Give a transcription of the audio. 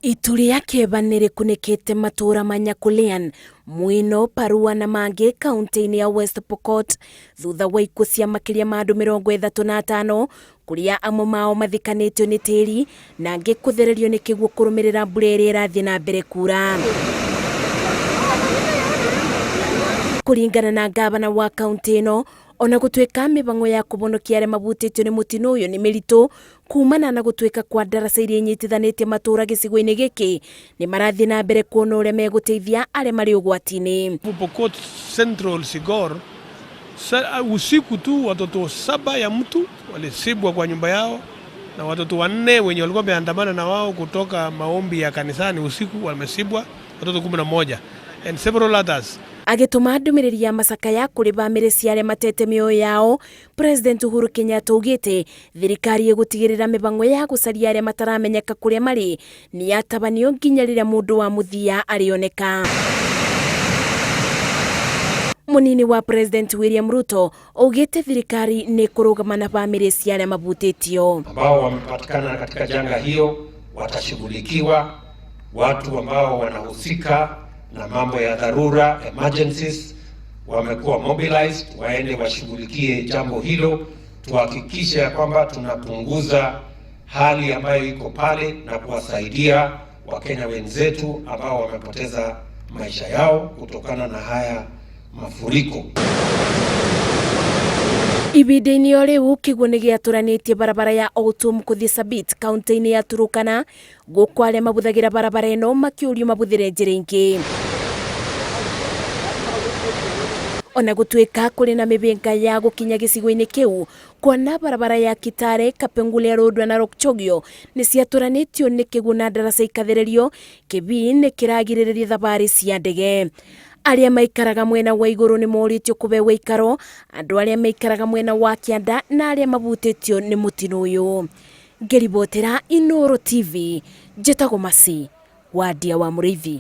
Itu rĩa kĩeva nĩ rĩkunĩkĩte matũũra ma Nyakulian, Mwino, Parua na mangĩ kaunti-inĩ ya West Pokot thutha wa ikuũ cia makĩria ma andũ 35 kũrĩa amwe mao mathikanĩtio nĩ tĩri na angĩ kũthererio nĩ kĩguũ kũrũmĩrĩra mbura ĩrĩa ĩrathiĩ na mbere kura. Kũringana na ngavana wa kaunti ĩno, ona gũtuĩka mĩhang'o ya kũhonokia arĩa mabutĩtio nĩ mũtino ũyũ nĩ mĩritũ kumana na gũtuĩka kwa ndaraca iria inyitithanĩtie matũũra gĩcigo-inĩ gĩkĩ, nĩ marathiĩ na mbere kuona ũrĩa megũteithia arĩa marĩ ũgwati-inĩ. Pokot Central Sigor, usiku tu watoto 7 ya mtu walisibwa kwa nyumba yao na watoto 4 wenye walikuwa wameandamana na wao kutoka maombi ya kanisani usiku wamesibwa, watoto 11 and several others. Agĩtũma ndũmĩrĩri ya macakaya kũrĩ bamĩrĩ cia arĩa matete mĩoyo yao, President Uhuru Kenyatta augĩte thirikari ĩgũtigĩrĩra mĩhang'o ya gũcaria arĩa mataramenyeka kũrĩa marĩ nĩ yatabanio nginya rĩrĩa mũndũ wa mũthia arĩoneka. Mũnini wa President William Ruto augĩte thirikari nĩ kũrũgama na bamĩrĩ cia arĩa mabutĩtio. Ambao wamepatikana katika janga hiyo watashughulikiwa, watu ambao wanahusika na mambo ya dharura emergencies wamekuwa mobilized waende washughulikie jambo hilo, tuhakikishe ya kwamba tunapunguza hali ambayo iko pale na kuwasaidia Wakenya wenzetu ambao wamepoteza maisha yao kutokana na haya mafuriko. Ibinda-inĩ o rĩu kĩguũ nĩ gĩatũranĩtie barabara ya Outum kũthiĩ Sabit kaunti-inĩ ya Turukana, gũkũ arĩa mabũthagĩra barabara ĩno makĩũrio mabũthĩre njĩra ingĩ. Ona gũtuĩka kũrĩ na mĩhĩnga ya gũkinya gĩcigo-inĩ kĩu, kuona barabara ya Kitale, Kapenguria Road na Lokchogio nĩ ciatũranĩtio nĩ kĩguũ na ndaraca ikathererio, kĩbii nĩ kĩragirĩrĩria thabarĩ cia ndege. Arĩa maikaraga mwena wa igũrũ nĩ morĩtio kũheo ũikaro, andũ arĩa maikaraga mwena wa kĩanda na arĩa mabutĩtio nĩ mũtino ũyũ. Ngĩribotera Inooro TV, njĩtagwo Mercy Wandia wa Mũrĩithi.